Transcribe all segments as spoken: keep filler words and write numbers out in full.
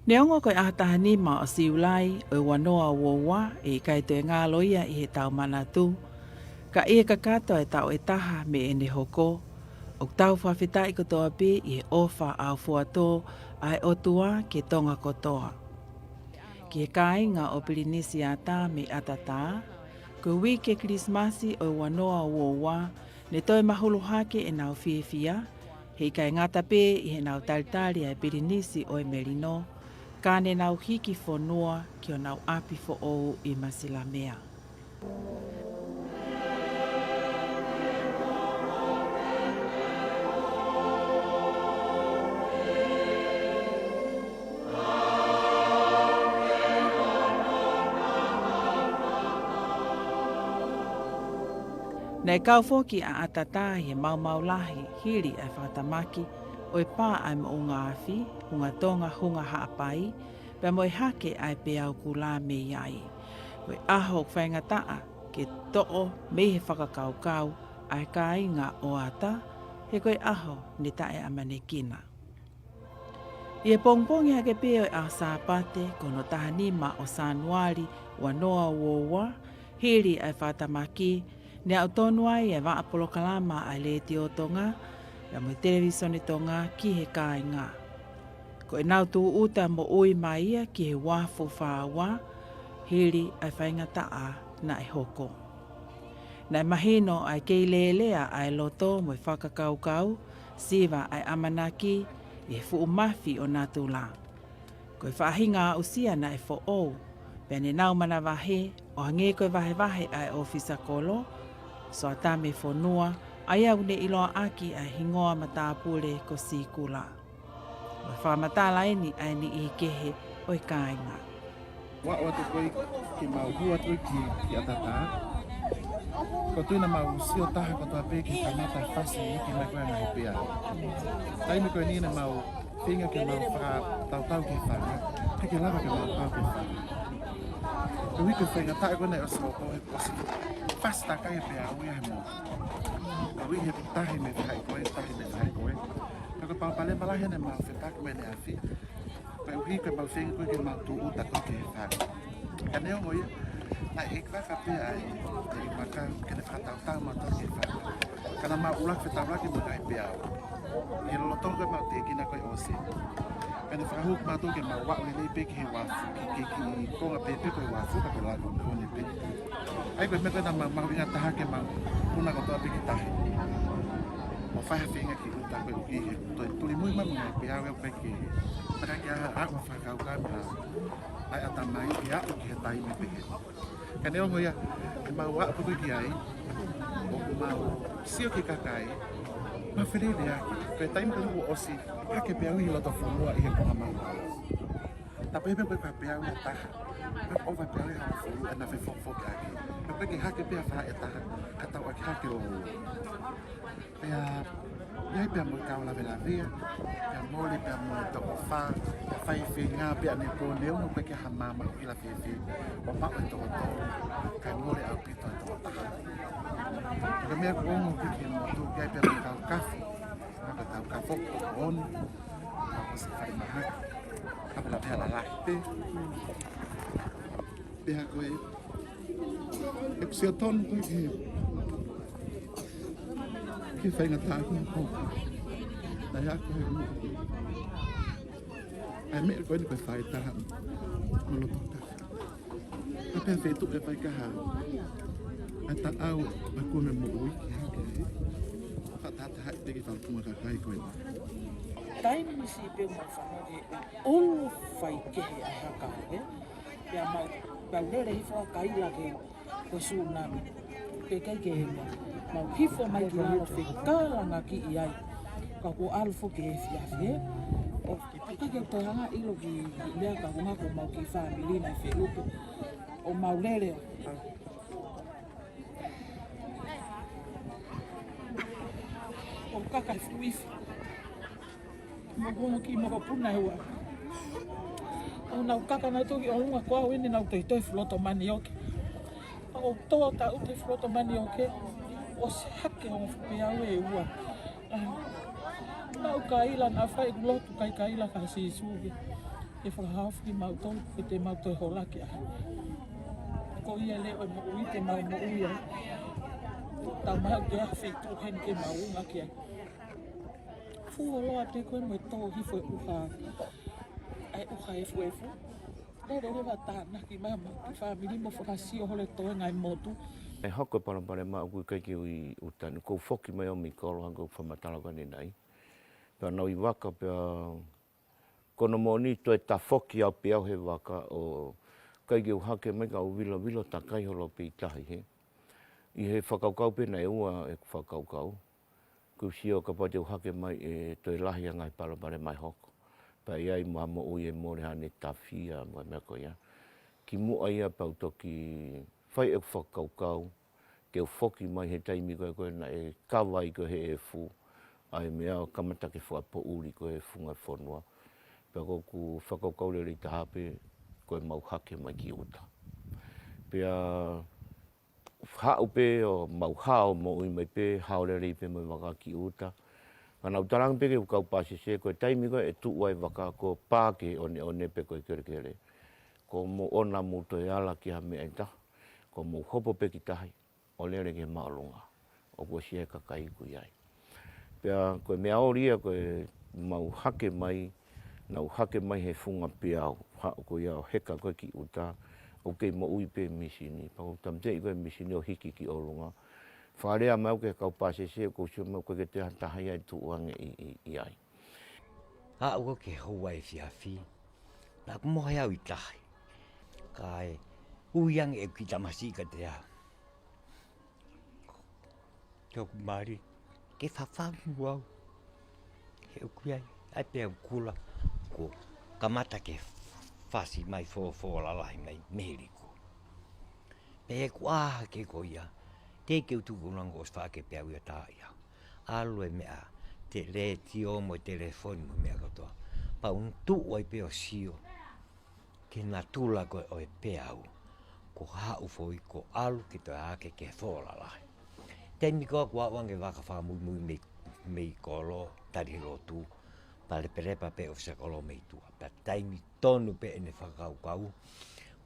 Neongo ko e ʻaho taha nima ʻo Siulai ʻo e ua noa ua ua, ʻe ʻikai toe ngalo ia ʻi heʻetau manatu, ka ʻi he kakato e taʻu ʻe taha mei heʻene hoko, ʻoku tau fakafetaʻi kotoa pē ʻi he ʻofa ʻaufuatō ʻa e ʻOtua ki Tonga kotoa. Ki he kāinga ʻo Pilinisi Ata mei ʻAtatā, ko e uike Kilisimasi ʻo e ua noa ua ua, ne toe mahulu hake ʻenau fiefia, he ʻikai ngata pē ʻi heʻenau talitali ʻa e Pilinisi ʻo e Melino, ka ne nau hiki fonua ki honau ʻapi foʻou ʻi Masilamea. Naʻe kau foki ʻa ʻAtatā ʻi he maumau lahi hili ʻa e fakatamaki ʻo e pā ʻa e moʻunga afi, Hunga Tonga, Hunga Haʻapai, pea mo e hake ʻa e peau kula mei ai. Ko e ʻaho ʻoku faingataʻa ke toʻo mei he fakakaukau ʻa e kāinga ʻo Ata, he ko e ʻaho ne taʻeʻamanekina. ʻI he pongipongi hake pē ʻo e ʻaho Sāpate, ko hono taha nima ʻo Sānuali ua noa ua ua, hili ʻa e fakatamaki, ne aʻu tonu ai e vaʻa polokalama ʻa e Letiō Tonga, pea mo e Televīsone Tonga ki he kāinga. Ko ʻenau tūʻuta moʻui mai ia ki he uafu fā ua, hili ʻa e faingataʻa naʻe hoko. Naʻe mahino ʻa e kei lēlea ʻa e loto mo e fakakaukau, siva ʻa e ʻamanaki ʻi he fuʻu mafi ʻo natula. Ko e faʻahinga aʻusia naʻe foʻou, pea ne nau manavahē, ʻo hangē ko e vahevahe ʻa e ʻōfisa kolo, Soatame Fonua, ʻa ia ʻoku ne ʻiloa ʻaki ʻa e hingoa matāpule ko Sīkula. Mo e fakamatala eni ʻa e niʻihi kehe ʻo e kāinga. Ua ʻoatu ko ē ke mau hū atu ki, ki ʻAtatā. Ko e tuʻu naʻa mau sio taha kotoa pē ki he kamata fasi ʻi he mai ko ē ngaahi peau. Taimi ko eni naʻa mau feinga ke mau fakatautau ki he fanga. He ʻikai lava ke mau pau ki he fanga. Koeʻuhi ko e faingataʻa ko ē naʻe ʻosi hoko he ʻosi fasi takai e peau ia he motu. Koeʻuhi he tahi mei fē ko ē, tahi mei fē ko ē. Ka ko e palopalema lahi naʻa mau fepaki mo ʻene afi. Koeʻuhi ko e mau feinga ko ē ke mau tūʻuta ko ē ki he fanga. Ka neongo ia, naʻe ʻi ai e vaka pē ai, ʻi ai e vaka ke ne fakatautau mautolu ki he fanga. Ka naʻa mau ʻuluaki fetaulaki mo e ngaahi peau. ʻI he lolotonga ko ē mau tēkina ko ē ʻosi. Ka ne fakahū kimautolu ke mau aʻu lelei pē ki he uafu, ki, ki, ki he konga pē pē ko e uafu, ka ko e lago ko eni pē. ʻA ia ko e meʻa ko ē naʻa mau mahuʻinga taha ke mau puna kotoa pē ki tahi. ʻO fai ha feinga ki ʻuta koeʻuhi he toe tuli muimui mo e ngaahi peau ia ko ē ke, taka ke ʻaha ʻaʻu fakakaukau mei ha ʻai ʻatamai ke aʻu ki he taimi pehē. Ka neongo ia, ʻi heʻemau aʻu ko ē ki ai, ʻoku mau sio ki he kakai, mau feleleʻaki. Ko e taimi ko ē kuo ʻosi hake peau ʻi loto fonua ʻi he konga maumau. Tapu pē ko e ka peau ia ʻe taha. Ka ʻoku ʻi ai peau ia ʻe hongofulu ʻe naʻe fefokifoki ʻaki. Ka ko e ke hake pē ha fā ʻe taha, ka tau ʻaki hake ʻo ua. Pea, ʻi ai pea mo e kau lavelavea, pea mole pea mo e toko fā, pea fai feinga pea ne pō neongo pe ke ha maama ʻo ʻila fēfē, ʻo maʻu e toko tolu, kae mole ʻaupito e toko taha. Ko e meʻa ʻoku ongo ki he motu, ʻi ai pea mo e kau kafo, ʻa e kau kafo, ʻo ʻoni, ʻa ko e ʻosi fale mahaki, ʻa ko e lavelavea lalahi pē. Pea ko e, ʻeku sio tonu ko ē ki he, ki he faingataʻa ko ē ʻoku, naʻe ako he mo. ʻA e meʻa ko eni ko e fai taha mo loto taha. ʻA pea feituʻu e fai kaha. ʻA e taʻau ʻa ko e meʻa moʻui ki hake. Fakatahatahaʻi pē ki he fakapupunga kakai ko eni. Taimi siʻi pē mau fanongo ki he ʻulu faikehe ʻa e haka, ē? Pea mau, pea lele hifo ʻa Kaila ke ko e sūnami. Ke kai ke hema. Mau hifo mai ki lalo fekalaʻaki ai. Ka kuo ʻalu foki e efiafi, ē? ʻO, ʻikai ke toe hanga ʻilo ki, ki lea ka ko e ngaahi ko mau ki fāmili naʻe felupe. ʻO mau lele. ʻO kaka e fuʻu ifi. Mo ko e kiʻi mokopuna ʻe ua. ʻO nau kaka nau toki ʻolunga ko au eni nau toitoe fuloto manioke. ʻO tō taʻu te fuloto manioke. ʻOsi hake ʻo fupe au ʻe ua. ʻA, nau Kaila naʻa fai ʻeku lotu kai Kaila ka Sīsū ke. Ke fakahaofi kimautolu, ke te mau toe hola ki ai. Ko ia leva ʻa e moʻui te mau moʻui ai. Tau maʻu ke ʻi ai ha feituʻu heni ke mau ʻunga ki ai. Fuoloa te ko e mo e tō hifo e ʻuha. ʻA e ʻuha efuefu. Lele leva tānaki mai mo e fāmili mo fakasio holo e toenga ʻi motu. ʻE hoko e palopalema ʻoku ʻikai ke u ʻi ʻuta ni, ʻoku ou foki mai ʻo mei kolo hangē ko e fakamatala ko eni nai. Pea nau ʻi vaka pea ko hono moʻoni toe tafoki au pē au he vaka ʻo ʻikai ke u hake mai ka u vilovilo takai holo pē ʻi tahi he. ʻI he fakakaukau pē naʻe ua ʻeku fakakaukau. Kuo u sio kapau te u hake mai ʻe toe lahi ʻa e ngaahi palopalema ʻe hoko. Pea ʻi ai mo ha moʻui ʻe mole haʻane tafia mo e meʻa ko ia. Kimuʻa ia pea u toki fai ʻeku fakakaukau ke u foki mai he taimi ko ē ko ē naʻe kava ai ko ē he efu ʻa e meʻa ʻo kamata ke fakapoʻuli ko ē e funga fonua. Pea ko ʻeku fakakaukau lelei taha pē ko e mau hake mai ki ʻuta. Pea haʻu pē ʻo mau hao moʻui mai pē, hao lelei pē mo e vaka ki ʻuta. Ka naʻa ku talaange pē ki heʻeku kau pāsese, ko e taimi ko ē ʻe tuʻu ai e vaka kuo pā ki he ʻoneʻone pe ko e kelekele, kuo mou ʻoua naʻa mou toe ala ki ha meʻa ʻe taha, kuo mou hopo pē ki tahi ʻo lele ki he māʻolunga ʻoku ʻosi ʻi ai e kakai ʻoku ʻi ai. Pea ko e meʻa ʻoli ia ko e mau hake mai, naʻa ku hake mai he funga peau, haʻu ko ia ʻo heka ko ē ki ʻuta, ʻoku kei moʻui pē e mīsini, pea ʻoku ou tāmateʻi ko ē e mīsini ʻo hiki ki ʻolunga. Fakalea mai au ki he kau pāsese, ʻoku ou sio mai ʻoku ʻikai ke toe ha taha ia ʻe tuʻu ange ʻi, ʻi, ʻi ai. Haʻu ko ē ki he houa efiafi, naʻa ku mohe au ʻi tahi. Kae ui ange ʻeku kiʻi tamasiʻi kiate au. Ke u mali, ke fafau au. He ʻoku ʻi ai, ʻa e peau kula, kuo kamata ke fasi mai fō, fō lalahi mai mei he liku. Pea ʻi heʻeku ʻā hake ko ia, teʻeki ke u tuku ʻulungaanga ʻo ʻosi faʻa ke peau ia tā ia. ʻAlu e meʻa, te letiō mo e telefoni mo e meʻa kotoa. Pea u tuʻu ai pē ʻo sio ki he natula ko ē ʻo e peau. Kuo haʻu foʻi kuo ʻalu ke toe ʻā hake ki he fō lalahi. Taimi ko ē kuo aʻu ange e vaka fakamuimui mei, mei kolo, tali he lotu, pea lepelepa pē ʻōfisa kolo mei tuʻa. Pea taimi tonu pē ʻene fakakaukau,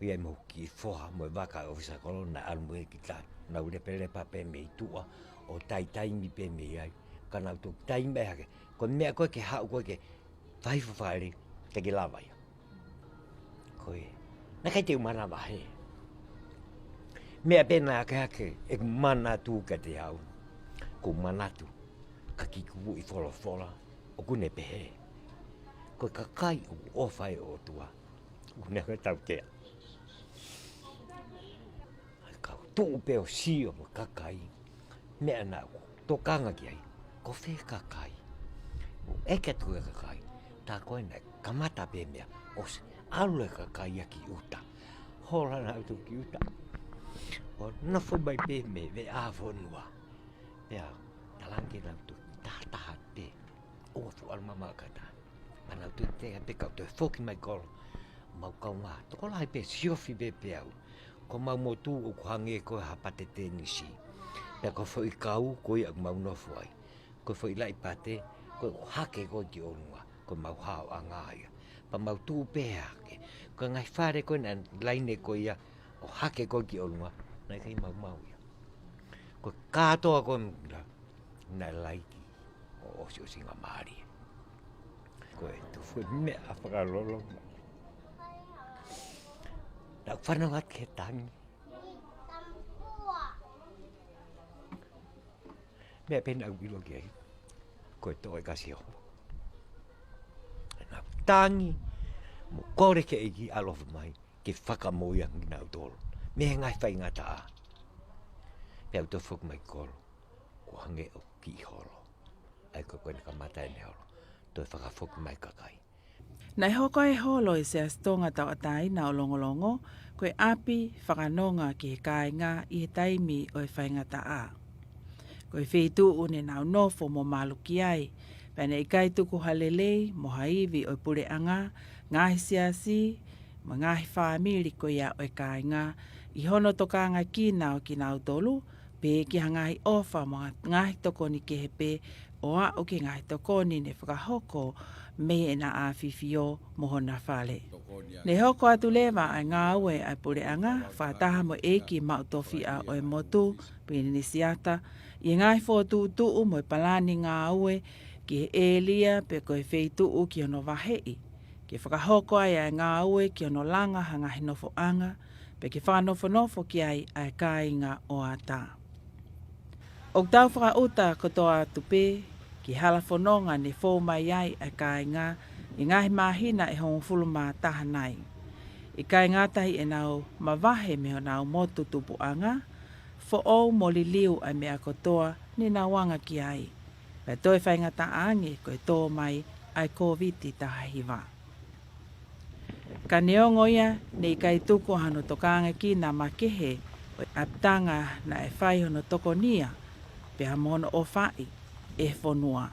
ʻo ia mo e kiʻi foha mo e vaka ʻōfisa kolo naʻe ʻalu mo ia ki tahi. Nau lepelepa pē mei tuʻa, ʻo taitaimi pē mei ai. Ka nau toki taimi mai hake. Ko e meʻa ko ē ke haʻu ko ē ke fai fafale, ʻikai ke lava ia. Ko e, naʻe ʻikai te u manavahē. Meʻa pē naʻe hake hake ʻeku manatu kiate au. Ko e manatu, ka kiʻi kupuʻi folofola, ʻoku ne pehē. Ko e kakai ʻoku ʻofa ai ʻOtua, ʻoku ne hanga ʻo tautea. Ka u tuʻu pē ʻo sio mo e kakai, meʻa naʻa ku tokanga ki ai, ko fē kakai. ʻOku ʻeke atu e kakai, tā ko ē naʻe kamata pē meʻa, ʻosi ʻalu e kakai ia ki ʻuta. Hola naʻa ku tuʻu ki ʻuta. ʻO nofo mai pē mei he veʻe fonua. Pea, talaange naʻa ku tuʻu tahataha pē. ʻO fuʻu ʻalu mamaʻo kata. Pea naʻa ku tuʻu te pē ka u toe foki mai kolo. Mau kaungā, tokolahi pē siofi pē peau. Ko homau motu ʻoku hangē ko ha pate tenisi. Pea ko e foʻi kau, ko ia ʻoku mau nofo ai. Ko e foʻi laʻi pate, ko e hake ko ē ki ʻolunga. Ko homau haoʻanga ia. Pea mau tuʻu pē hake. Ko e ngaahi fale ko ē naʻe laine ko ia, ʻo hake ko ē ki ʻolunga. Naʻe ʻikai maumau ia. Ko e kātoa ko ē naʻe laiki ʻo ʻosiʻosingamālie. Ko e tuʻu e meʻa fakaloloma. Naʻa ku fanongo atu ki he tangi. Meʻa pē naʻa ku ʻilo ki ai, ko e toʻo e kasi hopo. Naʻa ku tangi, mo kole ki he ʻEiki ʻalofa mai, ke fakamoʻui ange kinautolu mei he ngaahi faingataʻa. Pea u toe foki mai kolo, kuo hangē ʻoku kiʻi holo. ʻA ia ko ē ko ē naʻe kamata ʻene holo, toe fakafoki mai kakai. Naʻe hoko e holo ʻo e Siasi Tonga Tauʻatāina ʻo Longolongo, ko e ʻapi fakanonga ki he kāinga ʻi he taimi ʻo e faingataʻa. Ko e feituʻu ne nau nofo mo malu ki ai, pea naʻe ʻikai tuku ha lelei mo ha ivi ʻo e puleʻanga, ngaahi siasi, mo e ngaahi fāmili ko ia ʻo e kāinga, ʻi hono tokangaʻi ʻo kinautolu, pehē ki ha ngaahi ʻofa mo ha ngaahi tokoni kehe pē ʻo aʻu ki he ngaahi tokoni ne fakahoko mei heʻena ʻafifio mo hona fale. Ne hoko atu leva ʻa e ngāue ʻa e puleʻanga fakataha mo e ʻeiki maʻu tofiʻa ʻo e motu, Pilinisi Ata, ʻi he ngaahi fokotuʻutuʻu mo e palani ngāue ki he ʻēlia pe ko e feituʻu ki hono vaheʻi, ke fakahoko ai ʻa e ngāue ki hono langa ha ngaahi nofoʻanga, pe ke fakanofonofo ki ai ʻa e kāinga ʻo Ata. ʻOku tau fakaʻuta kotoa atu pē ki he hala fononga ne fou mai ai ʻa e kāinga ʻi he ngaahi māhina ʻe hongofulu mā taha nai. ʻIkai ngata ʻi heʻenau mavahe mei honau motu tupuʻanga, foʻou mo liliu ʻa e meʻa kotoa ne nau anga ki ai, pea toe faingataʻa ange ko e tō mai ʻa e Kōviti taha hiva. Ka neongo ia, ne ʻikai tuku hano tokanga ki he makehe ʻo e ʻapitanga naʻe fai hono tokonia pea mo hono ʻofaʻi ʻe he fonua.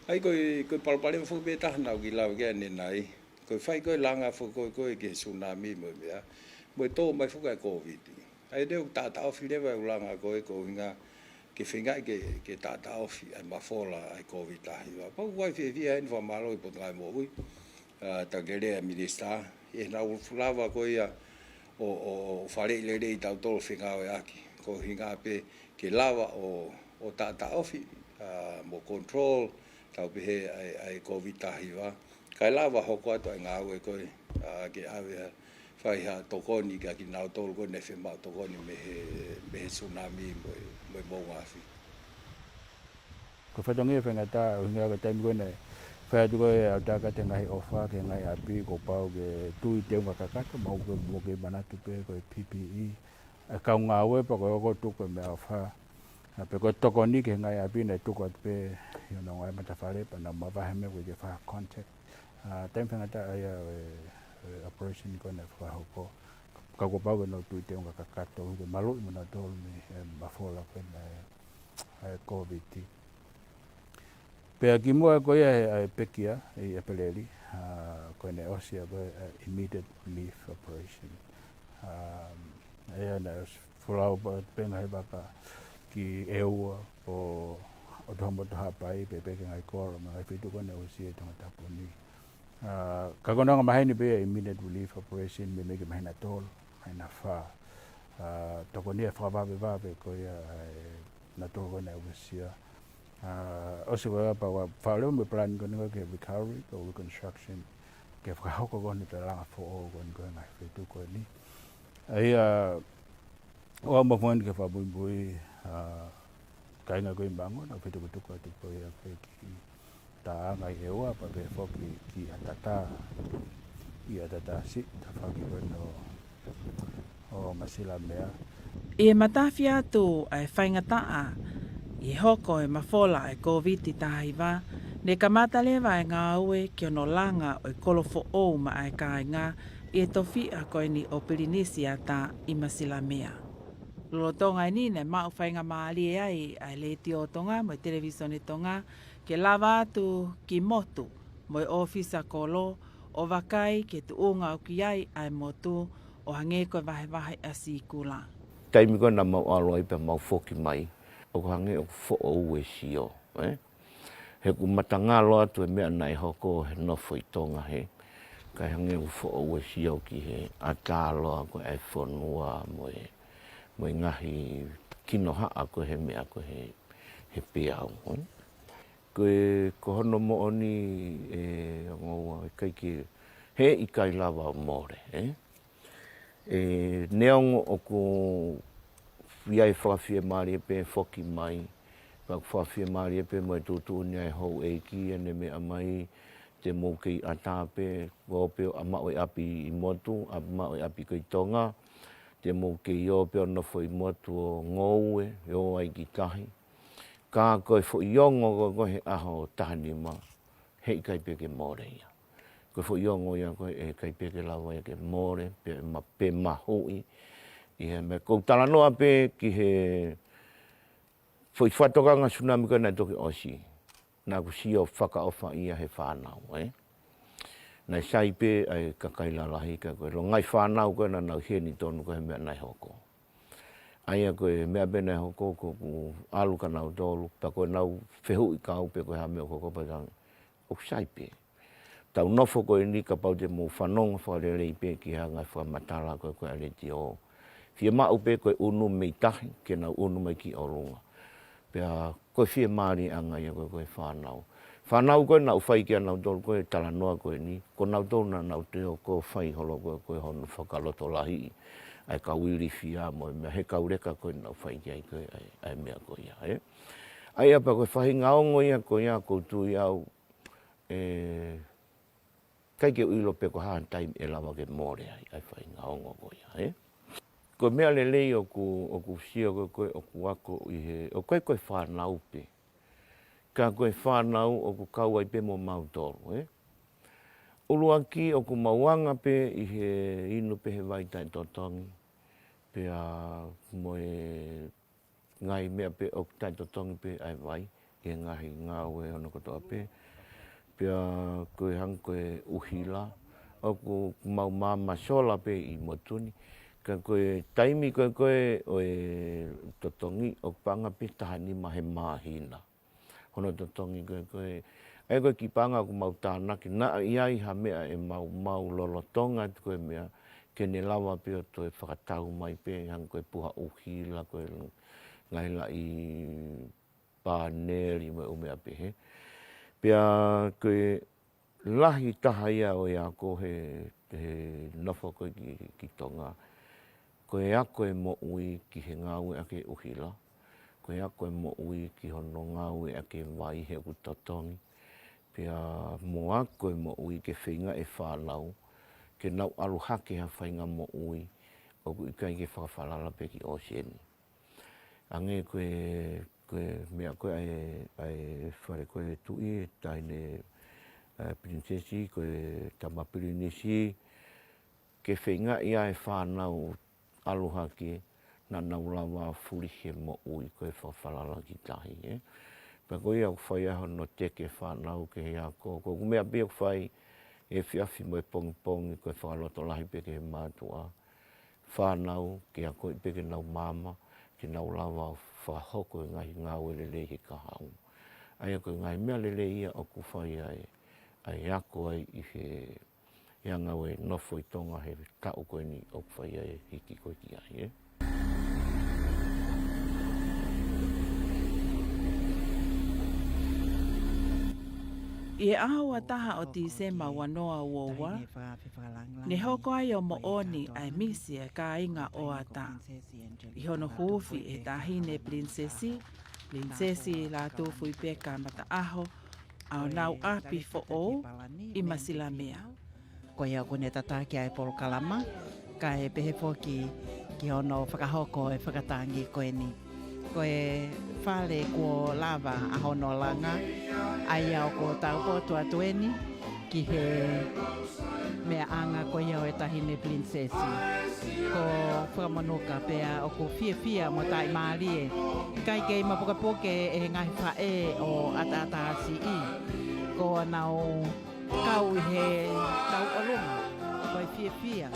ʻAi ko e, ko e palopalema foki pē taha naʻa ku kiʻi lave ki ai ʻanenai. Ko e fai ko e langa foki ko e, ko e ki he tsunami mo e meʻa. Mo e tō mai foki ʻa e Kōviti. ʻA ia ne u taʻataʻofi leva e langa ko e ko e ʻuhinga ke feingaʻi ke, ke taʻataʻofi ʻa e mafola ʻa e Kōviti taha hiva. Pea ʻoku ou fiefia heni, fakamālō ki he Potungāue Moʻui, ʻa, Takelea Minisitā, ʻi heʻenau lava ko ia ʻo, ʻo, ʻo faleʻi lelei tautolu fengāueʻaki. Ko e ʻuhinga pē ke lava ʻo, ʻo taʻataʻofi, ʻa, mo control, tau pehē ʻa e, ʻa e Kōviti taha hiva. Kae lava hoko atu ʻa e ngāue ko e, ʻa, ke ʻave ha, fai ha tokoni kia kinautolu ko ē ne fiemaʻu tokoni mei he, mei he tsunami mo e, mo e moʻunga afi. Ko e fatongia faingataʻa ʻuhinga ko e taimi ko ē naʻe fai atu ko e ʻalu atu ki he ngaahi ʻofa ki he ngaahi ʻapi, kuo pau ke tui teunga kakato, mo ke, mo ke manatu pē ko e P P E, ʻa e kau ngāue pea ko e ʻoku tuku e meʻaʻofa. ʻA, pe ko e tokoni ki he ngaahi ʻapi naʻe tuku atu pē ʻi hono ngaahi matafale pea nau mavahe mei ai ʻoku ʻikai ke fai ha contact. ʻA, taimi faingataʻa ia ʻo e, ʻo e operation ko ē naʻe fakahoko. Ka kuo pau ke nau tui teunga kakato, ke maluʻi mo nautolu mei he mafola ko ē ʻa e, ʻa e Kōviti. Pea kimuʻa ko ia ʻa e, ʻa e pekia ʻi ʻEpeleli, ʻa, ko ʻene ʻosi ʻa ko e, ʻa e immediate relief operation. ʻA, ʻa ia naʻe ʻosi folau pē ngaahi vaka ki ʻEua ʻo, ʻo Tohomotu Haʻapai, pea pehē ki he ngaahi kolo mo e ngaahi feituʻu ko ē naʻe ʻosi ʻi Tongatapu ni. ʻA, ka ko hono anga maheni pē ʻa e immediate relief operation, meimei ki he māhina tolu, māhina fā. ʻA, tokonia fakavavevave ko ia ʻa e nautolu ko ē naʻe uesia. ʻA, ʻosi ko ia pea ʻoku fakaʻamu mo e palani ko eni ko e ki he recovery, ko e reconstruction, ke fakahoko ko eni pē langa foʻou ko eni ko e ngaahi feituʻu ko eni. ʻA ia, ʻoku mau feinga ke fakamuimui, ʻa, kāinga ko ē ʻi Mango, naʻa ku fetukutuku atu ko ia ki he taʻanga ʻi ʻEua, pea pehē foki ki ʻAtatā, ʻi ʻAtatā City, tafaʻaki ko ē ʻo, ʻo Masilamea. ʻI he matafi atu ʻa e faingataʻa ʻi he hoko e mafola ʻa e Kōviti taha hiva, ne kamata leva e ngāue ki hono langa ʻo e kolo foʻou maʻa e kāinga ʻi he tofiʻa ko eni ʻo Pilinisi Ata ʻi Masilamea. Lolotonga eni naʻe maʻu faingamālie ai ʻa e Letiō Tonga mo e Televīsone Tonga ke lava atu ki motu mo e ʻōfisa kolo ʻo vakai ki he tuʻunga ʻoku ʻi ai ʻa e motu, ʻo hangē ko e vahevahe ʻa Sīkula. Taimi ko ē naʻa mau ʻalu ai pea mau foki mai, ʻoku hangē ʻoku foʻou e sio, ē? He ʻoku matangalo atu e meʻa naʻe hoko he nofo ʻi Tonga hē, kae hangē ʻoku foʻou e sio ki he ʻatā loa ko ē ʻa e fonua mo e, mo e ngaahi kinohaʻa ko ē he meʻa ko ē he, he peau, ē? Ko e, ko hono moʻoni ʻe Ngoua, ʻikai ke, heʻikai lava ʻo mole, ē? ʻE, neongo ʻoku ʻi ai e fakafiemālie pē foki mai, pea ʻoku fakafiemālie pē mo e tuʻutuʻuni ʻa e houʻeiki ʻene meʻa mai, te mou kei ʻatā pē, ō pē ʻo maʻu e ʻapi ʻi motu, ʻa maʻu e ʻapi ko ē ʻi Tonga, te mou kei ō pē ʻo nofo ʻi motu ʻo ngoue, ʻo ō ai ki tahi. Ka ko e foʻi ongo ko ē he ʻaho taha nima, heʻikai pē ke mole ia. Ko e foʻi ongo ia ko ē ʻe ʻikai pē ke lava ia ke mole, pe ma-, pe mahuʻi. ʻI he meʻa ʻoku ou talanoa pē ki he foʻi fakatokanga tsunami ko ē naʻe toki ʻosi. Naʻa ku sio fakaʻofa ia he fānau, ē? Naʻe sai pē ʻa e kakai lalahi ka ko e longaʻi fānau ko ē naʻa nau ʻi heni tonu ko ē he meʻa naʻe hoko. ʻA ia ko e meʻa pē naʻe hoko ko ʻeku ʻalu kia nautolu, pea ko ʻenau fehuʻi kau pe ko e hā e meʻa ʻoku hoko pea tau, ʻoku sai pē. Tau nofo ko eni kapau te mou fanongo fakalelei pē ki he ngaahi fakamatala ko ē ko ē ʻa e letiō. Fiemaʻu pē ko e ʻunu mei tahi ke nau ʻunu mai ki ʻolunga. Pea ko e fiemālieʻanga ia ko ē ko e fānau. Fānau ko ē naʻa ku fai kia nautolu ko e talanoa ko eni, ko nautolu naʻa nau toe hoko ʻo fai holo ko ē ko e hono fakalotolahiʻi ʻa e kau ilifia mo e meʻa he kau leka ko ē naʻa ku fai ki ai ko ē ʻa e, ʻa e meʻa ko ia, ē. ʻA ia pea ko e faʻahinga ongo ia ko ia ʻoku ou tui au, ē, ʻikai ke u ʻilo pe ko e hā e taimi ʻe lava ke mole ai ʻa e faʻahinga ongo ko ia, ē. Ko e meʻa lelei ʻoku, ʻoku sio ko ē ko ē ʻoku ako ʻi he, ʻoku ʻikai ko e fānau pē, ka ko e fānau ʻoku kau ai pē mo mautolu, ē. ʻUluaki ʻoku mau anga pē ʻi he inu pē he vai taʻetotongi, pea mo e ngaahi meʻa pē ʻoku taʻetotongi pē ʻa e vai, ʻi he ngaahi ngāue hono kotoa pē. Pea ko e hangē ko e ʻuhila, ʻoku mau maama sola pē ʻi motu ni, ka ko e taimi ko ē ko ē ʻo e totongi, ʻoku paʻanga pē taha nima he māhina hono totongi ko ē ko ē. ʻA ia ko e kiʻi paʻanga ʻoku mau tānaki, naʻa ʻi ai ha meʻa ʻe maumau lolotonga atu ko e meʻa, ke ne lava pē ʻo toe fakatau mai pē, hangē ko e puha ʻuhila, ko e ngaahi laʻi pāneli mo e ʻū meʻa pehē. Pea ko e lahi taha ia ʻo e ako he, he nofo ko ē ki, ki Tonga, ko e ako e moʻui ki he ngāueʻaki e ʻuhila, ko e ako e moʻui ki hono ngāueʻaki e vai he ʻoku totongi, pea mo e ako e moʻui ke feinga e fānau ke nau ʻalu hake ha faʻahinga moʻui ʻoku ʻikai ke fakafalala pē ki ʻōseni. Hangē ko e, ko e meʻa ko ē ʻa e, ʻa e fale ko ē tuʻi, taʻahine, ē, pilinisesi, ko e tama pilinisi, ke feingaʻi ʻa e fānau ʻalu hake, naʻa nau lava fulihi e moʻui ko e fakafalala ki tahi, ē. Pea ko ia ʻoku fai ai hono teke e fānau ki he ako. Ko ʻeku meʻa pē ʻoku fai he efiafi mo e pongipongi ko e fakalotolahi pē ki he mātuʻa, fānau ke akoʻi pē ke nau maama, ke nau lava fakahoko e ngaahi ngāue lelei he kahaʻu. ʻA ia ko e ngaahi meʻa lelei ia ʻoku fai ai, ʻa e ako ai ʻi he, he anga ʻo e nofo ʻi Tonga he taʻu ko eni ʻoku fai ai e hiki ko ē ki ai, ē. ʻI he ʻaho ua taha ʻo Tīsema ua noa ua ua, ne hoko ai ʻo moʻoni ʻa e misi ʻa e kāinga ʻo Ata. ʻI hono huufi ʻe he taʻahine pilinisesi, Pilinisesi Lātūfuipeka Mataʻaho, ʻa honau ʻapi foʻou ʻi Masilamea. Ko ia ʻoku ne tataki ʻa e polokalama, kae pehē foki ki hono fakahoko e fakatangi ko eni. Ko e fale kuo lava ʻa hono langa, ʻa ia ʻoku taupotu atu eni ki he meʻaʻanga ko ia ʻo e taʻahine pilinisesi ko Fakamonuka, pea ʻoku fiefia mo taʻimālie. ʻIkai kei mapukepuke ʻe he ngaahi faʻē ʻo ʻAtaʻatasiʻi, ko ʻenau kau ʻi he tauʻolunga, ko e fiefia.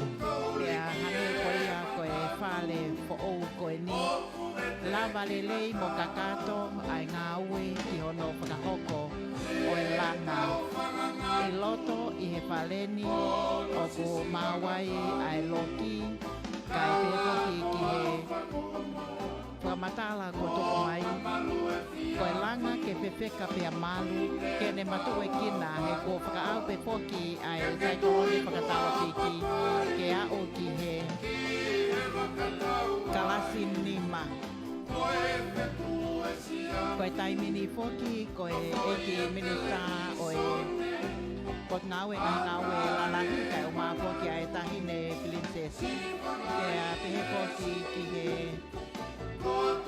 Pea hangē ko ia ko e fale foʻou ko eni, lava lelei mo kakato ʻa e ngāue ki hono fakahoko ʻo e langa. ʻI loto ʻi he fale ni ʻoku maau ai ʻa e loki, kae pehē foki ki he fakamatala kuo tuku mai, ko e langa ke fefeka pea malu, ke ne matuʻuekina, he kuo fakaʻau pē foki ʻa e saikolone fakataropiki ke aʻu ki he kalasi nima. Ko e taimi ni foki, ko e ʻEiki Minisitā ʻo e Potungāue Ngaahi Ngāue Lalahi, kae ʻumaʻā foki ʻa e taʻahine pilinisesi, pea pehē foki ki he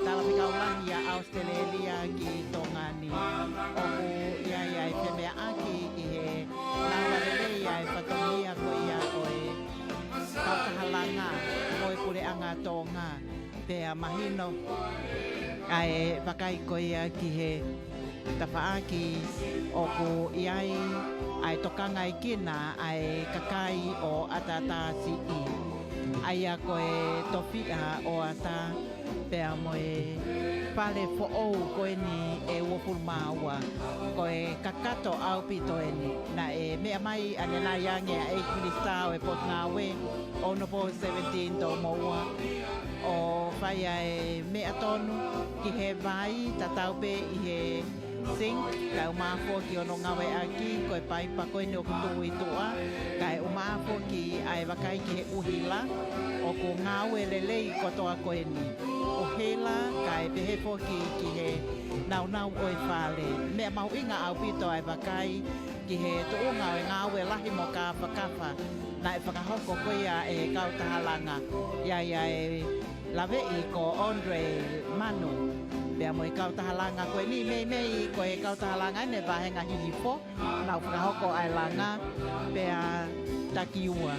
Talafekau Lahi ʻa ʻAositelēlia ki Tonga ni. ʻOku ʻi ai ʻa e femeaʻaki ʻi he lava lelei ʻa e fatongia ko ia ʻo e kau kahalanga ʻo e Puleʻanga Tonga. Pea mahino ʻa e vakai ko ia ki he tafaʻaki ʻoku ʻi ai ʻa e tokangaekina ʻa e kakai ʻo ʻAtaʻatasiʻi. ʻA ia ko e tofiʻa ʻo Ata, pea mo e fale foʻou ko eni ʻe uofulu mā ua. Ko e kakato ʻaupito eni. Naʻe meʻa mai ʻanenai ange ʻa e Minisitā ʻo e Potungāue, Honourable Seventeen Toumoua, ʻo fai ʻa e meʻa tonu ki he vai, tatau pē ʻi he sink, kae ʻumaʻā foki hono ngāueʻaki ko e paipa ko eni ʻoku tuʻu ʻi tuʻa, kae ʻumaʻā foki ʻa e vakai ki he ʻuhila, ʻoku ngāue lelei kotoa ko eni. ʻUhila, kae pehē foki ki he naunau ʻo e fale. Meʻa mahuʻinga ʻaupito ʻa e vakai ki he tuʻunga ʻo e ngāue lahi mo kāfakafa naʻe fakahoko ko ia ʻe he kautaha langa. ʻA ia ʻoku laveʻi ko Andre Manu. Pea mo e kautaha langa ko eni, meimei ko e kautaha langa ʻeni ʻa e vāhenga hihifo, nau fakahoko ʻa e langa, pea takiua.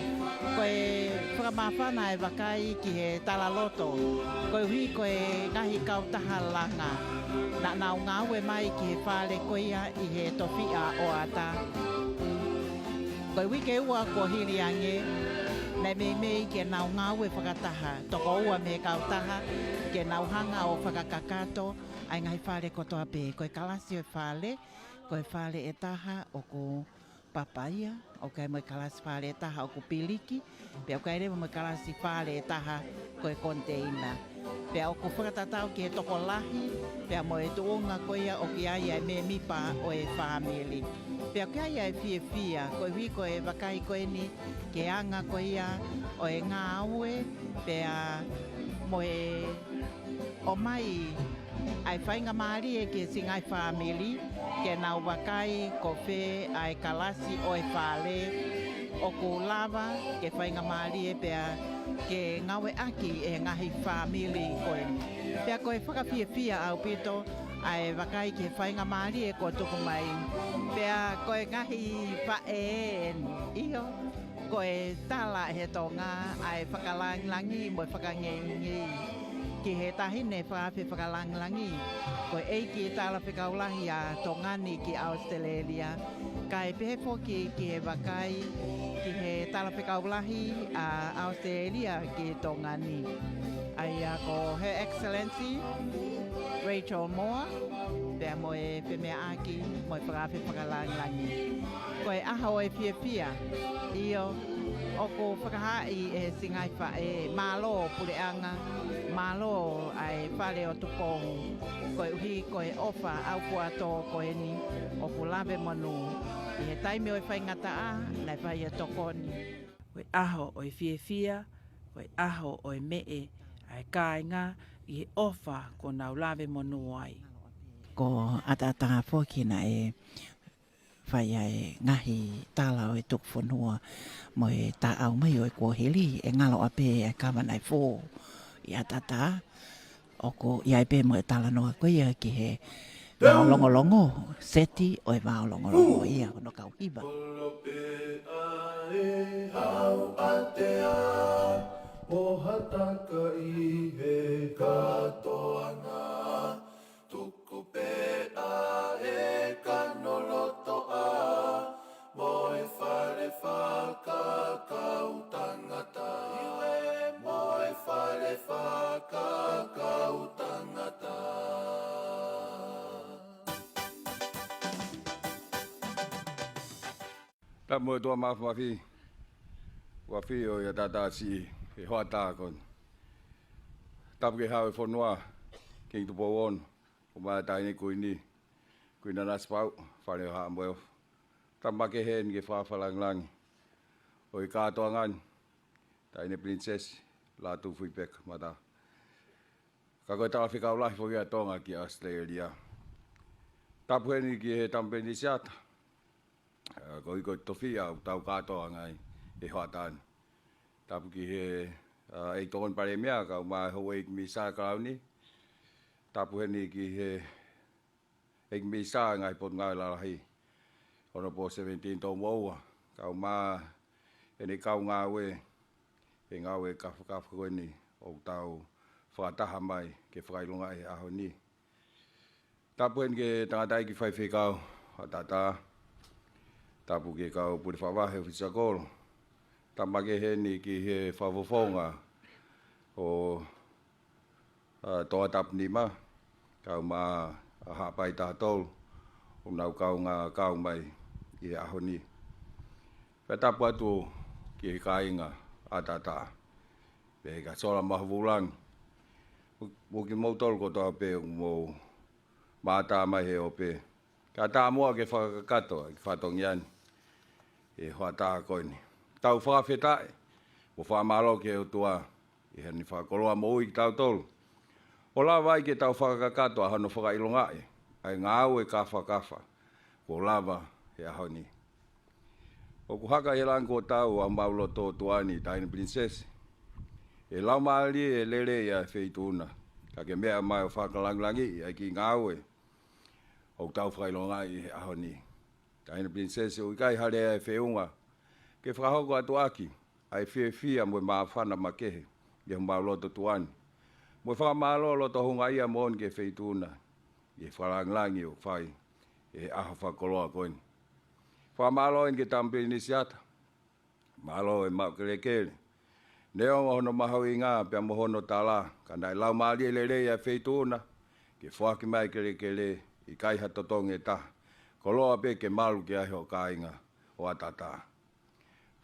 Ko e fakamāfana ʻa e vakai ki he talaloto, koeʻuhi ko e ngaahi kautaha langa naʻa nau ngāue mai ki he fale ko ia ʻi he tofiʻa ʻo ʻAta. Ko e uike ua kuo hili ange, naʻe meimei ke nau ngāue fakataha, toko ua mei he kautaha, ke nau hanga ʻo fakakakato ʻa e ngaahi fale kotoa pē. Ko e kalasi ʻo e fale, ko e fale ʻe taha ʻoku papaia, ʻoku ʻi ai mo e kalasi fale ʻe taha ʻoku piliki, pea ʻoku ʻi ai leva mo e kalasi fale ʻe taha ko e koniteina. Pea ʻoku fakatatau ki he tokolahi, pea mo e tuʻunga ko ia ʻoku ʻi ai ʻa e mēmipa ʻo e fāmili. Pea ʻoku ʻi ai ʻa e fiefia, koeʻuhi ko e vakai ko eni ki he anga ko ia ʻo e ngāue, pea mo e ʻomai ʻa e faingamālie ki he siʻi ngaahi fāmili, ke nau vakai ko fē ʻa e kalasi ʻo e fale ʻoku lava ke faingamālie pea ke ngāueʻaki ʻe he ngaahi fāmili ko eni. Pea ko e fakafiefia ʻaupito ʻa e vakai ki he faingamālie kuo tuku mai. Pea ko e ngaahi faʻē eni, ʻio, ko e tala ʻe he Tonga ʻa e fakalāngilangi mo e fakangeingei ki he taʻahine fakaafe fakalāngilangi, ko e ʻEiki Talafekau Lahi ʻa Tonga ni ki ʻAositelēlia, kae pehē foki ki he vakai ki he Talafekau Lahi ʻa ʻAositelēlia ki Tonga ni, ʻa ia ko Her Excellency Rachel Moore, pea mo e femeʻaʻaki mo e fakaafe fakalāngilangi. Ko e ʻaho ʻo e fiefia, ʻio, ʻoku fakahaaʻi ʻe he siʻi ngaahi faʻē, mālō puleʻanga, mālō ʻa e Fale ʻo Tupou, koeʻuhi ko e ʻofa ʻaufuatō ko eni ʻoku lave monū. ʻI he taimi ʻo e faingataʻa, naʻe fai ʻa e tokoni. Ko e ʻaho ʻo e fiefia, ko e ʻaho ʻo e meʻe ʻa e kāinga ʻi he ʻofa kuo nau lave monū ai. Ko ʻAtaʻatā foki naʻe fai ʻa e ngaahi tala ʻo e tuku fonua mo e taʻau mai ʻo e kuohili, ʻe ngalo ʻapē ʻa e kava naʻe fō ʻi ʻAtaʻatā, ʻoku ʻi ai pē mo e talanoa ko ia ki he vao longolongo, seti ʻo e vao longolongo ia hono kau hiva. Kolope ʻa e hau ʻatea, mo hataka ʻi he kātoanga. Tuku pē ʻa e kanolotoʻa, mo e fale fakakau tangata. Mo e fale fakakau tangata. Tapu mo e ʻOtua Māfimafi, ʻoku ʻafio ʻi ʻAtaʻatā Siʻi he hoʻatā ko eni. Tapu ki he Hau ʻo e fonua, Kingi Tupou Ono, ʻumaʻā e Taʻahine Kuini, Kuini Nanasipauʻu, Fale ʻo Haʻa Moheofo. Tapu makehe eni ki he fakaafe fakalāngilangi ʻo e kātoanga ni, Taʻahine Pilinisesi Lātūfuipeka Mata. Ka ko e Talafekau Lahi foki ʻa Tonga ki ʻAositelēlia. Tapu heni ki he Tama Pilinisesi ʻAta, ʻa, koeʻuhi ko e tofiʻa ʻoku tau kātoanga ai he hoʻatā ni. Tapu ki he, ʻa, ʻEiki Tokoni Palēmia, kae ʻumaʻā e Houʻeiki Minisitā Kalauni. Tapu heni ki he ʻEiki Minisitā Ngaahi Potungāue Lalahi, Honourable Seventeen Toumoua, kae ʻumaʻā ʻene kau ngāue, he ngāue kāfakafa ko eni ʻoku tau fakataha mai ke fakaʻilongaʻi he ʻaho ni. Tapu heni ki he tangataʻeiki faifekau ʻa ʻAtaʻatā. Tapu ki he kau pule fakavahe ʻo Fisakolo. Tapu makehe eni ki he fakafofonga ʻo ʻa Toa Tapu Nima, kae ʻumaʻā ʻa Haʻapai Taha Tolu, ʻoku nau kaungā kau mai ʻi he ʻaho ni. Pea tapu atu ki he kāinga ʻAtatā, pea kia Sola Mahuvulangi, mo kimoutolu kotoa pē ʻoku mou mātā mai he ope. Kae ʻatā muʻa ke fakakakato ʻa e fatongia ni ʻi he hoʻatā ko eni. Tau fakafetaʻi mo fakamālō ki he ʻOtua ʻi heʻene fakakoloa moʻui kitautolu, ʻo lava ai ke tau fakakakato ʻa hono fakaʻilongaʻi ʻa e ngāue kāfakafa kuo lava he ʻaho ni. ʻOku haka ʻi he langi kuo tau ʻa homau loto ʻOtua ni, Taʻahine Pilinisesi, ʻe laumālie lelei ʻa e Feituʻuna, ka ke meʻa mai ʻo fakalāngilangiʻi ʻa e kiʻi ngāue ʻoku tau fakaʻilongaʻi he ʻaho ni. Taʻahine Pilinisesi, ʻoku ʻikai ha lea ʻe feʻunga ke fakahoko atu ʻaki ʻa e fiefia mo e māfana makehe ʻi homau loto ʻOtua ni, mo e fakamālō loto houngaʻia moʻoni ki he Feituʻuna ʻi he fakalāngilangi ʻoku fai ʻi he ʻaho fakakoloa ko eni. Fakamālō eni ki he Tama Pilinisi Ata, mālō e maʻu kelekele, neongo hono mahuʻinga pea mo hono tala, ka naʻe laumālie lelei ʻa e Feituʻuna ke foaki mai e kelekele, ʻikai ha totongi ʻe taha, koloa pē ke malu ki ai hoʻo kāinga ʻo ʻAtatā.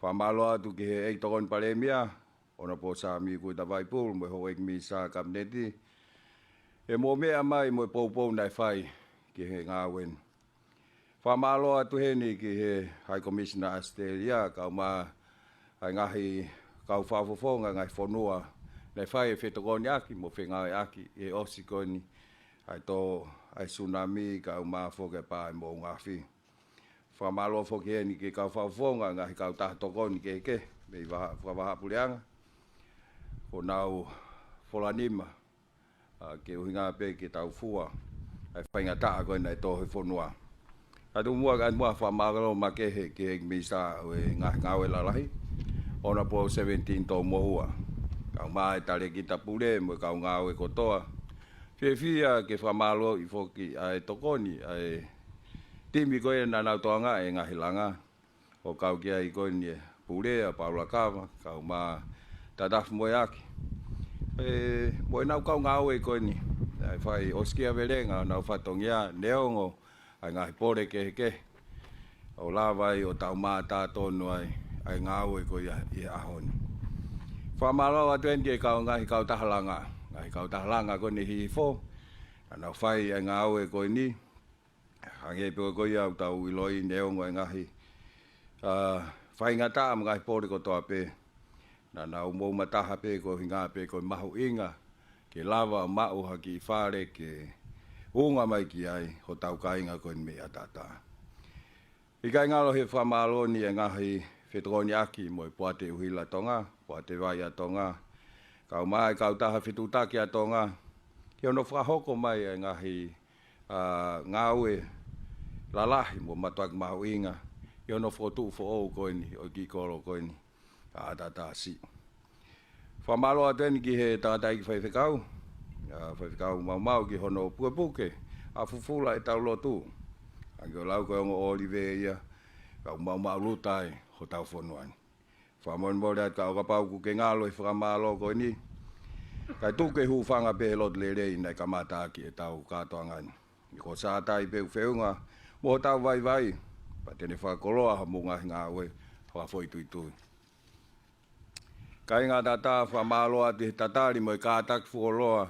Fakamālō atu ki he ʻEiki Tokoni Palēmia, Honourable Sāmiu Kuita Vaipulu, mo e houʻeiki Minisitā Kapineti, ʻi he mou meʻa mai mo e poupou naʻe fai ki he ngāue ni. Fakamālō atu heni ki he High Commissioner ʻAositelēlia, kae ʻumaʻā ʻa e ngaahi kau fakafofonga ngaahi fonua naʻe fai e fetokoniʻaki mo fengāueʻaki ʻi he ʻosi ko eni ʻa e tō ʻa e sunami, kae ʻumaʻā foki e pā ʻa e moʻunga afi. Fakamālō foki heni ki he kau fakafofonga ngaahi kautaha tokoni kehekehe mei he vaha, fakavahaʻapuleʻanga, kuo nau fola nima, ʻa, ke ʻuhinga pē ke tau fua ʻa e faingataʻa ko eni naʻe tō he fonua. Kae tuku muʻa, kae tuku muʻa fakamālō makehe ki he ʻEiki Minisitā ʻo e Ngaahi Ngāue Lalahi, Honourable Seventini Toumohua, kae ʻumaʻā e Talēkita Pule mo e kau ngāue kotoa. Fiefia ke fakamālōʻi foki ʻa e tokoni ʻa e timi ko ē naʻa nau tokangaʻi e ngaahi langa, ʻo kau ki ai ko eni e Pule, ʻa Paula Kava, kae ʻumaʻā Tatafu Moeaki, ē, mo ʻenau kau ngāue ko eni naʻe fai ʻosikiavelenga honau fatongia, neongo ʻa e ngaahi pole kehekehe, ʻo lava ai ʻo tau mātā tonu ai ʻa e ngāue ko ia ʻi he ʻaho ni. Fakamālō atu eni ki he kau, ngaahi kautaha langa, ngaahi kautaha langa ko eni Hihifo, naʻa nau fai ʻa e ngāue ko eni, hangē pē ko ia ʻoku tau ʻiloʻi, neongo e ngaahi, ʻa, faingataʻa mo e ngaahi pole kotoa pē, naʻa nau mou mataha pē ko e ʻuhinga pē ko e mahuʻinga ke lava maʻu ha kiʻi fale ke unga mai ki ai hotau kāinga ko eni mei ʻAtatā. ʻIkai ngalo he fakamālō ni e ngaahi fetokoniʻaki mo e Poate ʻUhila Tonga, Poate Vai ʻa Tonga, kae ʻumaʻā e Kautaha Fetuʻutaki ʻa Tonga, ki hono fakahoko mai e ngaahi, ʻa, ngāue lalahi mo mātuʻaki mahuʻinga ʻi hono fokotuʻu foʻou ko eni ʻo e kiʻi kolo ko eni ʻa ʻAtatā Siʻi. Fakamālō atu eni ki he tangataʻeiki faifekau, ʻa, Faifekau Maumau, ki hono pukepuke ʻa fufula ʻetau lotu. Hangē ko e lau ko e ongo ʻōlive ia, ka ʻoku maumau luta ai hotau fonua ni. Fakamolemole atu ka ʻo kapau ʻoku ke ngalo he fakamālō ko eni, kae tuku ke hūfanga pē he loto lelei naʻe kamata ʻaki ʻetau kātoanga ni. Ko Sātai pē ʻoku feʻunga mo hotau vaivai, pea te ne fakakoloa hoʻomou ngaahi ngāue fakafoʻituitui. Kāinga ʻAtatā, fakamālō atu he tatali mo e kātaki fuoloa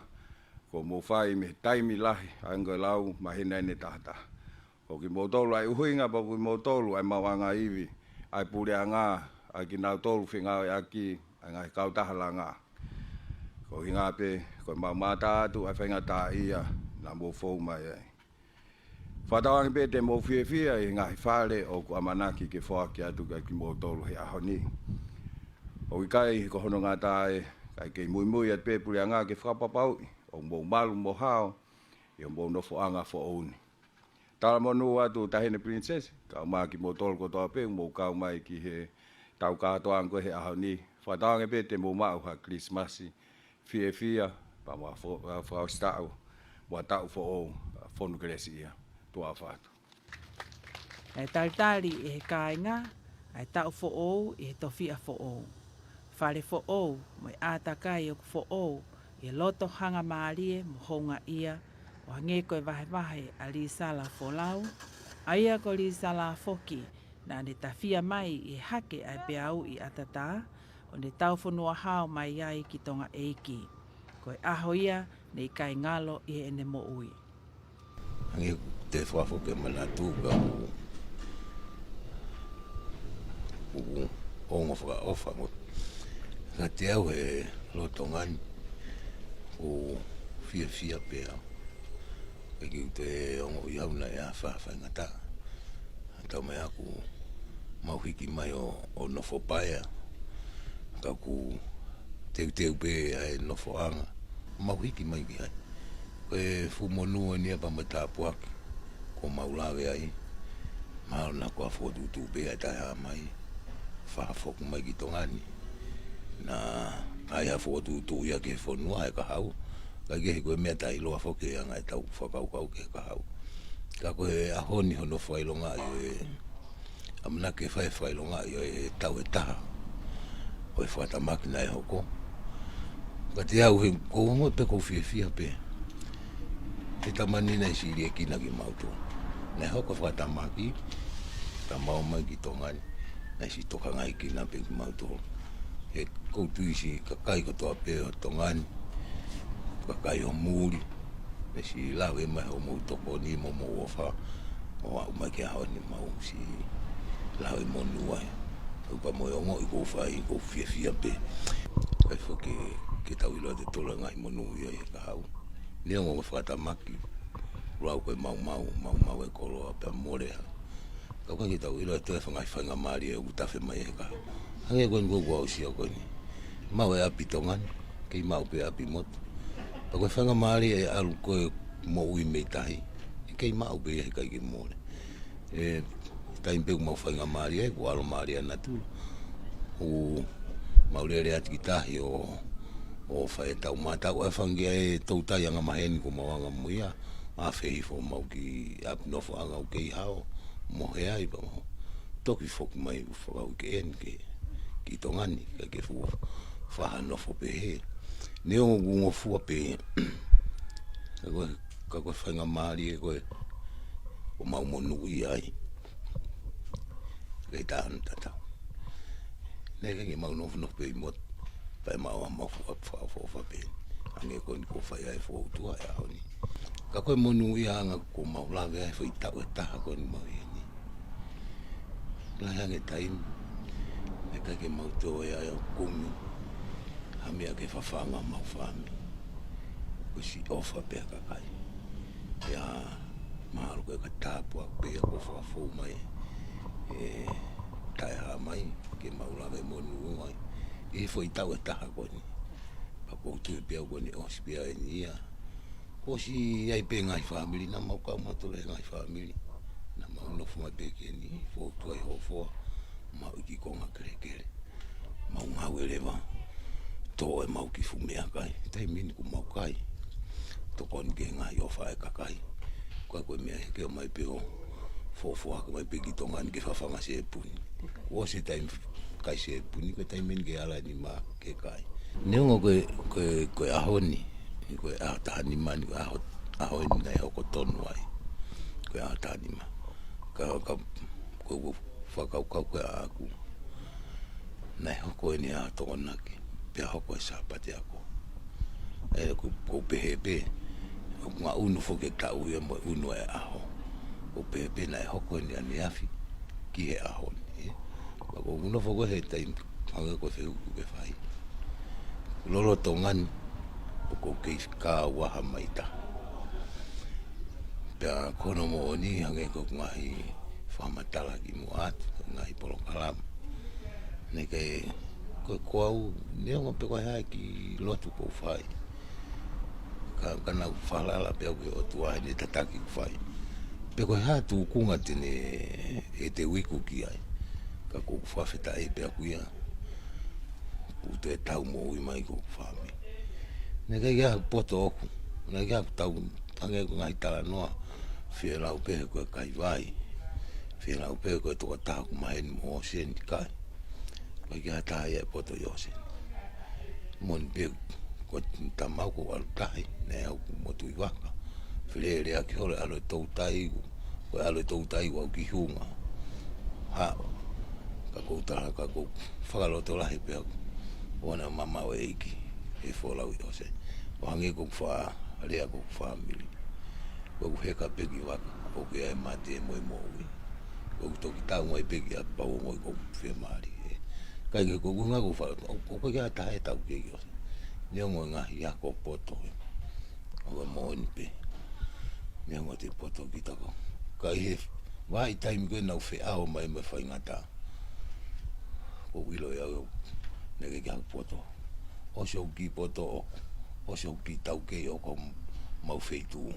kuo mou fai mei he taimi lahi, hangē ko e lau, māhina ʻe tahataha. Ko kimoutolu ʻa e ʻuhinga, pea ko kimoutolu ʻa e maʻuʻanga ivi ʻa e puleʻanga, ʻa kinautolu fengāueʻaki ʻa e ngaahi kautaha langa. Ko e ʻuhinga pē, ko ʻemau mātā atu ʻa e faingataʻaʻia naʻa mou fou mai ai. Fakatauange pē te mou fiefia ʻi he ngaahi fale ʻoku ʻamanaki ke foaki atu kiate kimoutolu he ʻaho ni. ʻOku ʻikai ko hono ngata ē, kae kei muimui atu pē puleʻanga ke fakapapauʻi ʻoku mou malu mo hao ʻi homou nofoʻanga foʻou ni. Talamonū atu Taʻahine Pilinisesi, kae ʻumaʻā kimoutolu kotoa pē ʻoku mou kau mai ki heʻetau kātoanga ko ē he ʻaho ni. Fakatauange pē te mou maʻu ha Kilisimasi fiefia, pea mo ha fo-, ha fakaʻosi taʻu, mo ha taʻu foʻou, ʻa, fonu kelesiʻia. Tuʻa ʻofa atu. ʻE talitali ʻe he kāinga ʻa e taʻu foʻou ʻi he tofiʻa foʻou. Fale foʻou mo e ʻātakai ʻoku foʻou, ʻi he loto hangamālie mo houngaʻia, ʻo hangē ko e vahevahe ʻa Lisala Folau, ʻa ia ko Lisala foki naʻa ne tafia mai ʻi he hake ʻa e peau ʻi ʻAtatā, ʻo ne taufonua hao mai ai ki Tonga ʻEiki. Ko e ʻaho ia ne ʻikai ngalo ʻi heʻene moʻui. Hangē te fakafoki e manatu ka u, u ongo fakaʻofa mo. Ka te au he lolotonga ni, u fiefia pē au. Ke kiu te ongo ʻi au naʻe ʻa faingataʻa. Tau mai aku mau hiki mai ʻo, ʻo nofo paea. Ka ku teuteu pē ʻa e nofoʻanga. Mau hiki mai ki ai. Ko e fuʻu monū eni ia pea mo e tāpuaki. Ko mau lave ai. Mahalo naʻa ko ha fokotuʻutuʻu pē ʻa e taʻehāmai. Fakafoki mai ki Tonga ni. Naʻe ʻi ai ha fokotuʻutuʻu ia ki he fonua ʻe Kahau. Ka ʻikai ke he ko e meʻa taʻeʻiloa foki e anga ʻetau fakakaukau ki he Kahau. Ka ko e ʻaho ni hono fakaʻilongaʻi ʻo e ʻamanaki ke fai e fakaʻilongaʻi ʻo e taʻu ʻe taha ʻo e fakatamaki naʻe hoko. Ka te au he ko u ongo pē ko u fiefia pē. He tamani naʻe siʻi liʻekina kimautolu. Naʻe hoko e fakatamaki, ka mau ō mai ki Tonga ni, naʻe siʻi tokangaʻi kina pē kimautolu. He ko u tui siʻi kakai kotoa pē ʻo Tonga ni, kakai ʻo muli, naʻe siʻi lave mai hoʻomou tokoni mo hoʻomou ʻofa, ʻo aʻu mai ki he ʻaho ni mau siʻi lave monū ai. Ka u pehē mo e ongoʻi ko u fai, ko u fiefia pē. ʻIkai foki ke tau ʻilo ʻe tautolu e ngaahi monū ia ʻa e Kahau. Neongo e fakatamaki, lau ko e maumau, maumau e koloa pea mole ai. Ka ʻoku ʻikai ke tau ʻilo ʻe tautolu e ngaahi faingamālie ʻoku tafe mai ʻe he Kahau. Hangē ko eni ko u aʻusia ko eni. Maʻu e ʻapi Tonga ni, kei maʻu pē ʻapi motu. Pea ko e faingamālie ʻe ʻalu ko e moʻui mei tahi, ʻe kei maʻu pē ia he ʻikai ke mole. ʻE, taimi pē ʻoku mau faingamālie ai, ko e ʻalomālie ʻa natula. ʻOku mau lele atu ki tahi ʻo, ʻo fai ʻetau mātau, ʻa e fanga kiʻi toutai angamaheni ʻoku mau anga mo ia, ʻa fehi foʻi mau kiʻi ʻapi nofoʻanga ʻoku kei hao, mohe ai pea mau toki foki mai ʻo fakauike eni ki, ki Tonga ni, ʻikai ke fuʻu fai ha nofo pehē. Neongo ʻoku ngofua pē, ka ko e, ka ko e faingamālie ko ē, ʻoku mau monūʻia ai. Kei tā hano tatau. Naʻe ʻikai ke mau nofonofo pē ʻi motu. Pea mau ō mau fuʻu ʻapi fakaʻofoʻofa pē. Hangē ko eni ko u fai ai e fokoutua he ʻaho ni. Ka ko e monūʻiaʻanga ʻoku mau lave ai e foʻi taʻu ʻe taha ko eni mau ʻi heni. Lahi ange e taimi, ʻikai ke mau toe ʻi ai ʻo kumi ha meʻa ke fafanga homau fāmili. Ko e siʻi ʻofa pē ʻa e kakai. Pea mahalo ko e ka tāpuaki pē ia kuo fakafou mai ʻe he taʻehāmai ke mau lave monū ai ʻi he foʻi taʻu ʻe taha ko eni. Pea ko u tui pē au ko eni ʻosi pē ia eni ia. Kuo ʻosi ʻi ai pē ngaahi fāmili naʻa mau kau mautolu he ngaahi fāmili. Naʻa mau nofo mai pē ki heni, fou tuai hofoa, mau ʻi he konga kelekele. Mau ngāue leva, toʻo ʻemau kiʻi fuʻu meʻakai. Taimi ni ʻoku mau kai. Tokoni ki he ngaahi ʻofa ʻa e kakai. Ko e, ko e meʻa ia ke ō mai pē ʻo fofoa hake mai pē ki Tonga ni ke fafanga sēpuni. Kuo ʻosi e taimi kai sēpuni, ko e taimi eni ke ala e nima ke kai. Neongo ko e, ko e, ko e ʻaho ni, ko e ʻaho taha nima ni, ko e ʻaho, ʻaho eni naʻe hoko tonu ai. Ko e ʻaho taha nima. Ka, ka, ko, ko e fakakaukau ko ē ʻaʻaku. Naʻe hoko eni ʻa e Tokonaki, pea hoko e Sāpate Ako. ʻE, ko, ko u pehē pē, ʻoku ngaʻunu foki e taʻu ia mo e unu e ʻaho. Ko u pehē pē naʻe hoko eni ʻaneafi ki he ʻaho ni, ē. Ka ko u nofo ko ē he taimi hangē ko e fehuʻi ʻoku ke fai. Lolotonga ni, ʻoku ou kei fika ua ha mai taha. Pea ko hono moʻoni hangē ko e ngaahi fakamatala kimuʻa atu, ko e ngaahi polokalama. Naʻe ʻikai, ko, ko au, neongo pe ko e hā e kiʻi lotu ʻoku ou fai. Ka, ka naʻa ku falala pē au ki he ʻOtua heʻene tataki ʻoku fai. Pe ko e hā tūkunga te ne, ʻe te u iku ki ai. Ka ʻoku ou fakafetaʻi pē au ia. Kuo u toe tau moʻui mai ko ʻeku fāmili. Naʻe ʻikai ke ʻi ai haku poto ʻoʻoku. Naʻe ʻikai ke ʻi ai haku tau hangē ko e ngaahi talanoa. Fielau pē ko e kai vai. Fielau pē ko e tokotaha ʻoku maheni mo ʻōseni kai. ʻIkai ke ʻi ai ha taha ia ʻe poto ʻi ʻōseni. Moʻoni pē Ko e tamau ko e ʻalu tahi, ne au motu ʻi vaka. Felele ʻaki holo ʻalu e toutai, ko e ʻalu e toutai ʻo aʻu ki Hunga. Haʻu, ka ʻoku ou tala, ka ʻoku ou fakalotolahi pē au. ʻOua naʻa mamaʻo e ʻEiki he folau ʻi ʻOsi. ʻO hangē ko ʻeku faʻa lea ko ʻeku fāmili. Ko ʻeku heka pē ki vaka, ʻoku ʻi ai e mate mo e moʻui. Ko ʻeku toki tau mai pē ki ʻapi pea u ongoʻi ʻoku ou fiemālie. Kae kehe ko ʻeku ngaahi ko fa, ʻoku ʻikai ha taha ʻe taukei ʻOsi. Neongo e ngaahi ako poto ē. ʻOku moʻoni pē. Neongo ʻete poto kita ko. Ka ʻi he vahaʻa taimi ko ē naʻa ku feʻao mai mo e faingataʻa, ʻoku ou ʻilo ʻe au naʻe ʻikai ke u poto. ʻOsi hoku kiʻi poto ʻoku, ʻosi hoku kiʻi taukei ʻoku homau feituʻu.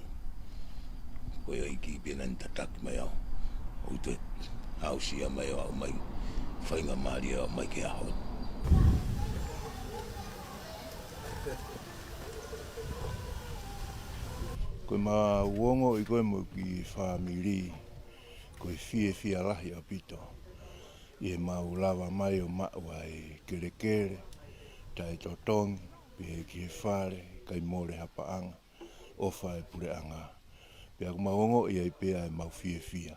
Ko e ʻEiki pē naʻa ne tataki mai au. ʻOku ou toe aʻusia mai ʻo aʻu mai, faingamālie ʻo aʻu mai ki he ʻaho ni. Ko ʻemau ongoʻi ko ē mo e kiʻi fāmili, ko e fiefia lahi ʻaupito ʻi heʻemau lava mai ʻo maʻu ʻa e kelekele, taʻetotongi, pehē ki he fale, ʻikai mole ha paʻanga, ʻofa e puleʻanga. Pea ʻoku mau ongoʻi ai pē ʻemau fiefia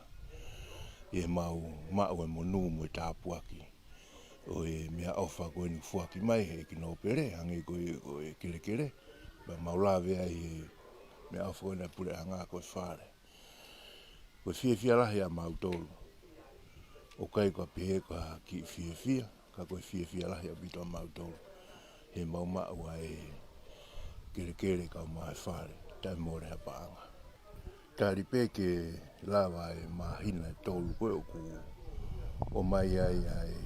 ʻi heʻemau maʻu e monū mo e tāpuaki ʻo e meʻaʻofa ko eni ʻoku foaki mai he ʻEiki Nōpele, hangē ko e, ko e kelekele. Pea mau lave ai he meʻaʻofa ko ena e puleʻanga ko e fale. Ko e fiefia lahi ʻamautolu. ʻOku ʻikai ko ha pehē ko ha kiʻi fiefia, ka ko e fiefia lahi ʻaupito ʻamautolu heʻemau maʻu ʻa e kelekele kae ʻumaʻā e fale, taʻe mole ha paʻanga. Tali pē ke lava e māhina ʻe tolu ko ē ʻoku ʻomai ai ʻa e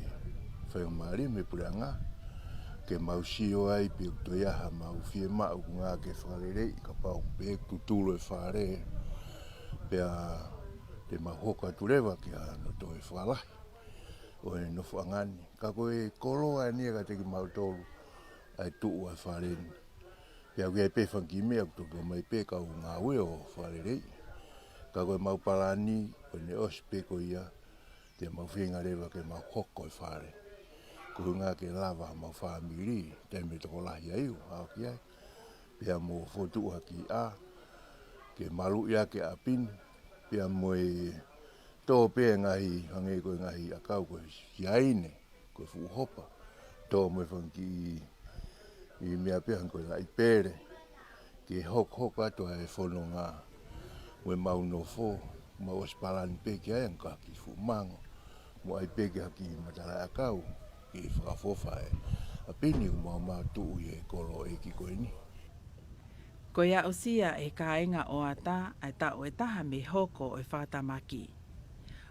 faingamālie mei he puleʻanga, ke mau sio ai pe ʻoku toe ʻi ai haʻamau fiemaʻu ʻoku ngāue ke fakaleleiʻi, kapau ʻoku pehē ʻoku tutulu e fale, pea te mau hoko atu leva ki hano toe fakalahi ʻo e nofoʻanga ni. Ka ko e koloa eni ia kiate kimautolu ʻa e tuʻu ʻa e fale ni. Pea ʻoku ʻi ai pē fanga kiʻi meʻa ʻoku toki ʻomai pē kau ngāue ʻo fakaleleiʻi. Ka ko ʻemau palani, ko ʻene ʻosi pē ko ia, te mau feinga leva ke mau hoko e fale. Ko e ʻuhinga ke lava haʻamau fāmili, taimi e tokolahi ai ʻoku aʻu ki ai. Pea mo fokotuʻu ha kiʻi ʻā, ke maluʻi ʻaki e ʻapi ni, pea mo e tō pē ngaahi, hangē ko e ngaahi ʻakau ko e siaine, ko e fuʻu hopa, tō mo e fanga kiʻi meʻa pē hangē ko e laʻi pele, ke hokohoko atu ʻa e fononga mo ʻemau nofo, mau ʻosi palani pē ki ai ʻa e ngaahi kiʻi fuʻu mango, mo ʻai pē ki ha kiʻi matalaʻiʻakau, ke fakaʻofoʻofa e ʻapi ni ʻoku mau maʻu tuʻu ʻi he kolo ʻeiki ko eni. Ko e aʻusia ʻe he kāinga ʻo Ata ʻa e taʻu ʻe taha mei he hoko ʻo e fakatamaki.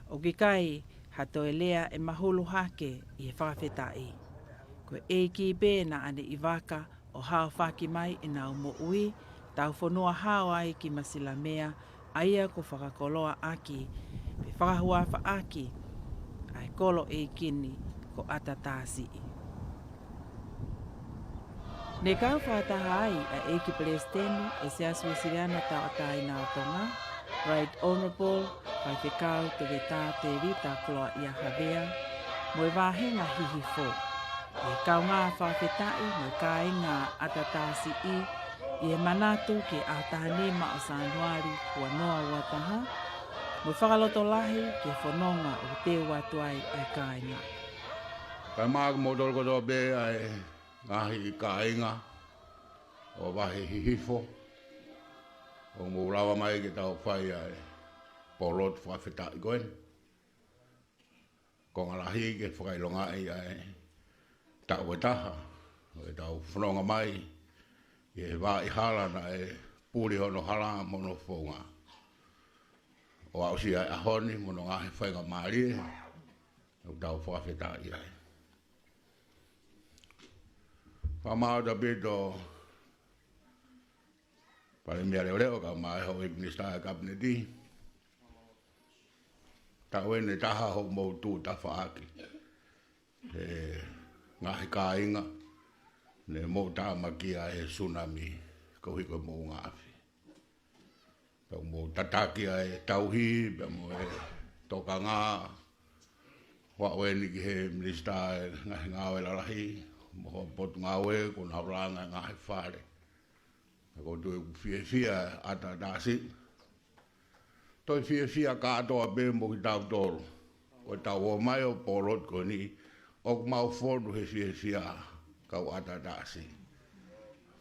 ʻOku ʻikai ha toe lea ʻe mahulu hake ʻi he fakafetaʻi. Ko e ʻEiki pē naʻa ne ʻi vaka ʻo haofaki mai ʻenau moʻui, taufonua hao ai ki Masilamea, ʻa ia kuo fakakoloa ʻaki pe fakahuafa ʻaki ʻa e kolo ʻeiki ni ko ʻAtatasiʻi. Ne kau fakataha ai ʻa e ʻEiki Palesiteni ʻo e Siasi Uēsiliana Tauʻatāina ʻo Tonga, Right Honourable Faifekau Tevita Tēvita Koloaʻia Havea, mo e vāhenga Hihifo, ʻi he kaungā fakafetaʻi mo e kāinga ʻAtatasiʻi, ʻi he manatu ki he ʻaho taha nima ʻo Sānuali ua noa ua taha, mo e fakalotolahi ki he fononga ʻoku teu atu ai ʻa e kāinga. Kae ʻumaʻā kimoutolu kotoa pē ʻa e ngaahi kāinga ʻo e vahe Hihifo, ʻoku mou lava mai ke tau fai ʻa e polotu fakafetaʻi ko eni. Konga lahi ke fakaʻilongaʻi ʻa e taʻu ʻe taha ʻo ʻetau fononga mai ʻi he vaʻa hala naʻe puli hono hala mo hono founga, ʻo aʻusia ʻa e ʻaho ni mo hono ngaahi faingamālie ʻoku tau fakafetaʻi ai. Fakamālō ʻaupito Palēmia Leʻoleʻo kae ʻumaʻā e houʻeiki minisitā ʻo e Kapineti. Taʻu eni ʻe taha hoʻomou tuʻu tafaʻaki he ngaahi kāinga ne mou tāmakia ʻe he sunami koeʻuhi ko e moʻunga afi. Pea mou tataki ʻa e tauhi, pea mo e tokanga, ʻo aʻu eni ki he minisitā ʻo e ngaahi ngāue lalahi, mo e potungāue kuo nau langa e ngaahi fale. Ka ʻoku ou tui ʻoku fiefia ʻa Tatasi. Toe fiefia kātoa pē mo kitautolu. Ko ʻetau ō mai ʻo Pōloti ko eni, ʻoku mau fonu he fiefia kau ʻa Tatasi.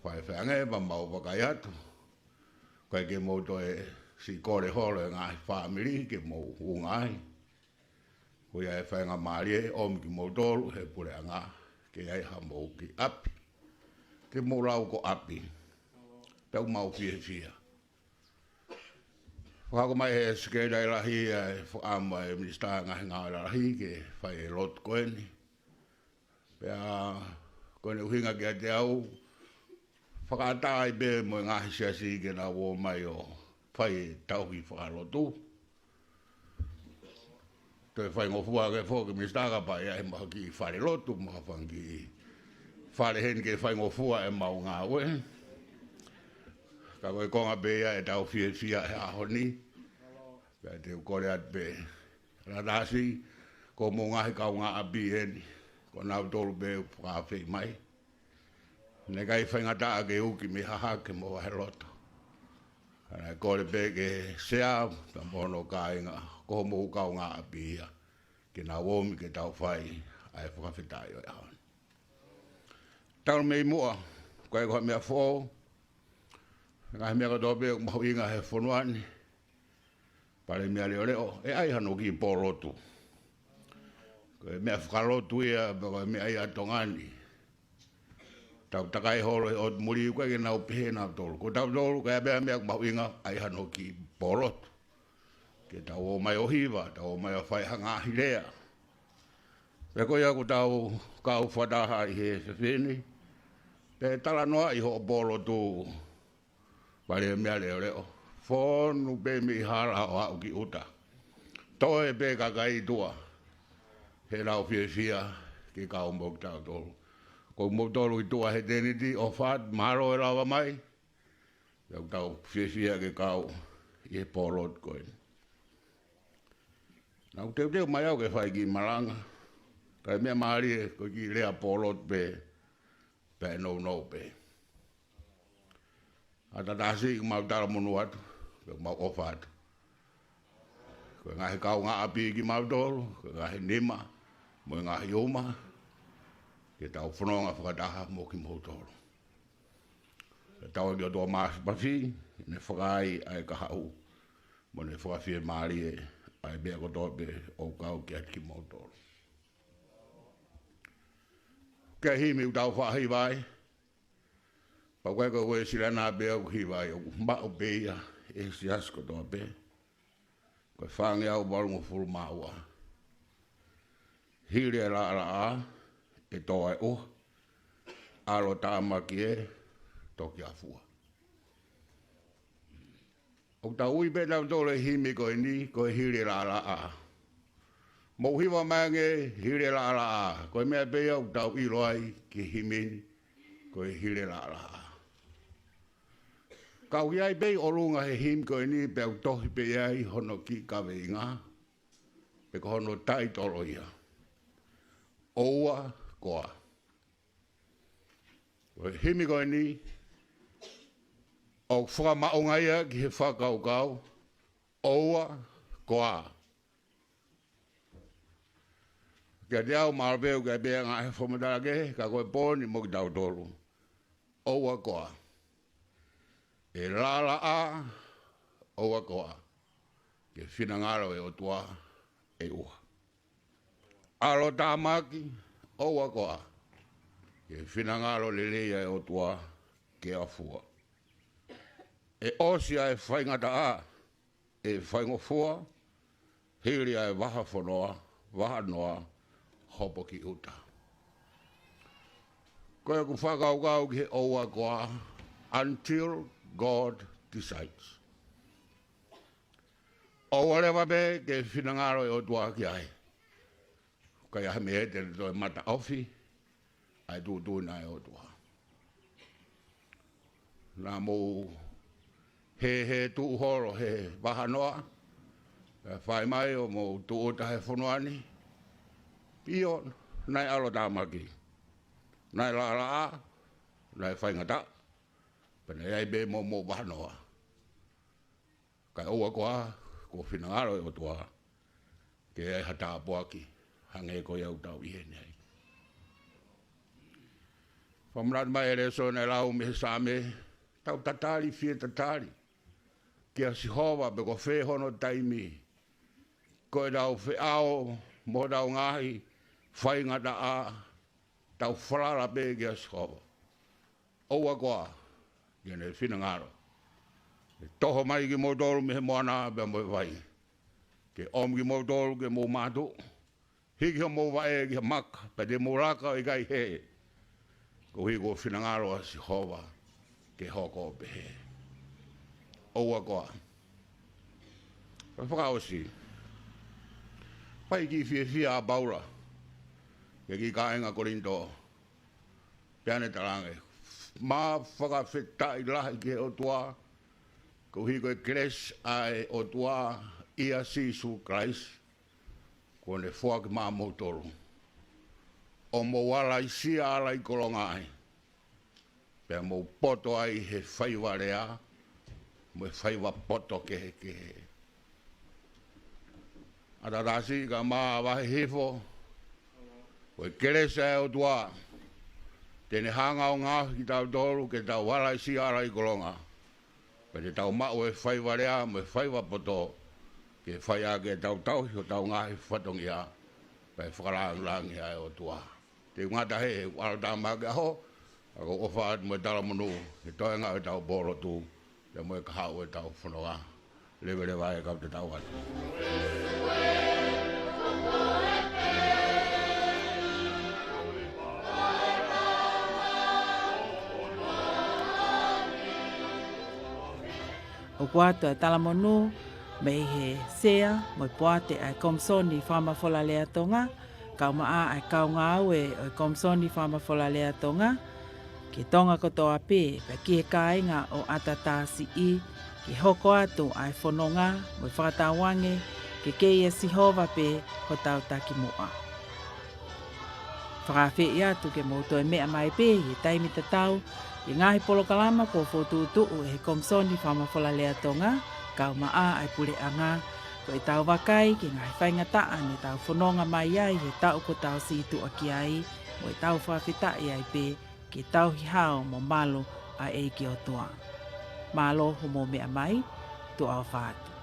Faifai ange pea mau vakai atu. Kae ke mou toe siʻi kole holo e ngaahi fāmili ke mou unga ai. Ko ia e faingamālie ʻomi kimoutolu he puleʻanga ke ʻai hamou kiʻi ʻapi. Ke mou lau ko ʻapi. Pea ʻoku mau fiefia. Fakahoko mai he Sekelitali Lahi ʻa e fakaʻamu ʻa e Minisitā Ngaahi Ngāue Lalahi ke fai e lotu ko eni. Pea ko ʻene ʻuhinga kiate au, fakaʻatā ai pē mo e ngaahi siasi ke nau ō mai ʻo fai e tauhi fakalotu. Toe faingofua ke foki Minisitā kapau ʻe ʻi ai haʻamou kiʻi fale lotu, mo ha fanga kiʻi fale heni ke faingofua ʻemau ngāue. Ka ko e konga pē ia ʻetau fiefia he ʻaho ni. Pea te u kole atu pē. Tatasi, ko hoʻomou ngaahi kaungāʻapi eni, ko nautolu pē ʻoku fakaafeʻi mai. Naʻe ʻikai faingataʻa ke uki mei Hahake mo Vaheloto. Ka naʻe kole pē ki he Sea, pea mo hono kāinga, ko hoʻomou kaungāʻapi ia, ke nau ōmi ke tau fai ʻa e fakafetaʻi ʻo e ʻaho ni. Talu mei muʻa, ʻikai ko ha meʻa foʻou, ngaahi meʻa kotoa pē ʻoku mahuʻinga he fonua ni, Palēmia Leʻoleʻo, ʻe ʻai hano kiʻi pōlotu. Ko e meʻa fakalotu ia, pea ko e meʻa ia ʻa Tonga ni. Tau takai holo he ʻotu muli, ʻoku ʻikai ke nau pehē nautolu. Ko tautolu, ko e meʻa, meʻa ʻoku mahuʻinga, ʻai hano kiʻi pōlotu. Ke tau ō mai ʻo hiva, tau ō mai ʻo fai ha ngaahi lea. Pea ko ia ʻoku tau kau fakataha ʻi he efiafi ni. Pea talanoaʻi hoʻo pōlotu Palēmia Leʻoleʻo. Fonu pē mei hala ʻo aʻu ki ʻuta. Toe pē kakai ʻi tuʻa. He lau fiefia ke kau mo kitautolu. Ko moutolu ʻi tuʻa he tēniti ʻofa atu, mālō e lava mai. Pea ʻoku tau fiefia ke kau ʻi he pōlotu ko eni. Naʻa ku teuteu mai au ke fai kiʻi malanga. Ka e meʻa mālie ko e kiʻi lea pōlotu pē, pea ʻe nounou pē. ʻA Tatasi ʻoku mau talamonū atu, pea ʻoku mau ʻofa atu. Ko e ngaahi kaungāʻapi kimautolu, ko e ngaahi nima, mo e ngaahi uma, ke tau fononga fakataha mo kimoutolu. Pea tauange ki he ʻOtua Māfimafi, ʻene fakaai ʻa e kahaʻu, mo ʻene fakafiemālie ʻa e meʻa kotoa pē ʻoku kau kiate kimoutolu. Ko e himi ʻoku tau faʻa hiva ai, pea ʻoku ʻikai ko e Uēsiliana pē ʻoku hiva ai, ʻoku maʻu pē ia ʻe he siasi kotoa pē. Ko e fāngeau valungofulu mā ua. Hili e laʻalaʻā, ʻe tō e ʻuha. ʻAlo tāmaki ē, toki afua. ʻOku tau ui pē tautolu e himi ko eni, ko e Hili e Laʻalaʻā. Mou hiva mai ange Hili e Laʻalaʻā. Ko e meʻa pē ia ʻoku tau ʻilo ai ki he himi ni, ko e Hili e Laʻalaʻā. Ka ʻoku ʻi ai pē ʻi ʻolunga he himi ko eni pea ʻoku tohi pē ai hono kiʻi kaveinga. Pe ko hono taitolo ia. ʻOua koā. Ko e himi ko eni, ʻoku fakamaʻunga ia ki he fakakaukau, ʻoua koā. Kiate au mālō pē ʻoku ʻi ai pē ngaahi fakamatala kehe, ka ko e poini mo kitautolu. ʻOua koā. ʻE laʻalaʻā, ʻoua koā. Ke finangalo e ʻOtua, ʻe ʻuha. ʻAlo tāmaki, ʻoua koā. Ke finangalo lelei ʻa e ʻOtua, ke afua. ʻE ʻosi ʻa e faingataʻa, ʻe faingofua, hili ʻa e vaha fonoa, vaha noa, hopo ki ʻuta. Ko ʻeku fakakaukau ki he ʻoua koā, until God decides. ʻOua leva pē ke finangalo e ʻOtua ki ai. ʻIkai ha meʻa te ne toe mataʻofi ʻa e tuʻutuʻuni ʻa e ʻOtua. Naʻa mou hē, hē tuʻu holo he vaha noa, pea fai mai ʻo mou tūʻuta he fonua ni. ʻIo, naʻe ʻalo tāmaki. Naʻe laʻalaʻā, naʻe faingataʻa, pea naʻe ʻi ai pē mo mo vanoa. Kae ʻoua koā, ko e finangalo ʻo e ʻOtua ke ʻi ai ha tāpuaki hangē ko ia ʻoku tau ʻi heni ai. Fakamanatu mai e lēsoni naʻe lau mei he Saame, tau tatali, fie tatali kia Sihova pe ko fē hono taimi. Ko ʻetau feʻao mo ʻetau ngaahi faingataʻa, tau falala pē kia Sihova. ʻOua koā, ke ne finangalo ke toho mai kimoutolu mei he moana pea mo e vai, ke ʻomi kimoutolu ke mou mātuʻu, hiki homou vaʻe ki he maka, pea te mou laka ʻo ʻikai hē, koeʻuhi ko e finangalo ʻa Sihova ke hoko ʻo pehē. ʻOua koā. Pea fakaʻosi, fai e kiʻi fiefia ʻa Paula ki he kiʻi kāinga Kolinitō, pea ne talaange, mou fakafetaʻi lahi ki he ʻOtua, koeʻuhi ko e kelesi ʻa e ʻOtua ʻia Sīsū Kalaisi, kuo ne foaki maʻamoutolu, ʻo mou ala ʻi Sīsū ala ʻi kolonga ai, pea mou poto ai he faiva lea mo e faiva poto kehekehe. ʻAtatasi ka mavahe hifo, ko e kelesi ʻa e ʻOtua te ne hanga ʻo ngaohi kitautolu ke tau ala ʻi Sīsū ala ʻi kolonga, pea te tau maʻu e faiva lea mo e faiva poto ke fai ʻaki ʻetau tauhi hotau ngaahi fatongia, pea ʻe fakalāngilangiʻi ʻa e ʻOtua. Te u ngata he ʻalu tāmaki ʻaho, ka ʻoku ou ʻofa atu mo e talamonū he toenga ʻo ʻetau pōlotu, pea mo e kahaʻu ʻetau fononga. Leveleva e kau tatau atu. ʻOku ʻoatu e talamonū mei he sea mo e poate ʻa e Komisoni Fakamafola Lea Tonga, kaumaʻā ʻa e kau ngāue ʻo e Komisoni Fakamafola Lea Tonga, ki Tonga kotoa pē, pea ki he kāinga ʻo ʻAtatasiʻi, ke hoko atu ʻa e fononga mo e fakatauange ke kei ʻa Sihova pē hotau takimuʻa. Fakaafeʻi atu ke mou toe meʻa mai pē ʻi he taimi tatau ki he ngaahi polokalama kuo fokotuʻutuʻu ʻe he Komisoni Fakamafola Lea Tonga, kaumaʻā ʻa e puleʻanga, ko ʻetau vakai ki he ngaahi faingataʻa ne tau fononga mai ai he taʻu kuo tau sītuʻa ki ai, mo ʻetau fakafetaʻi ai pē ke tauhi hao mo malu ʻa e ʻEiki ʻOtua. Mālō hoʻomou meʻa mai, tuʻa ʻofa atu.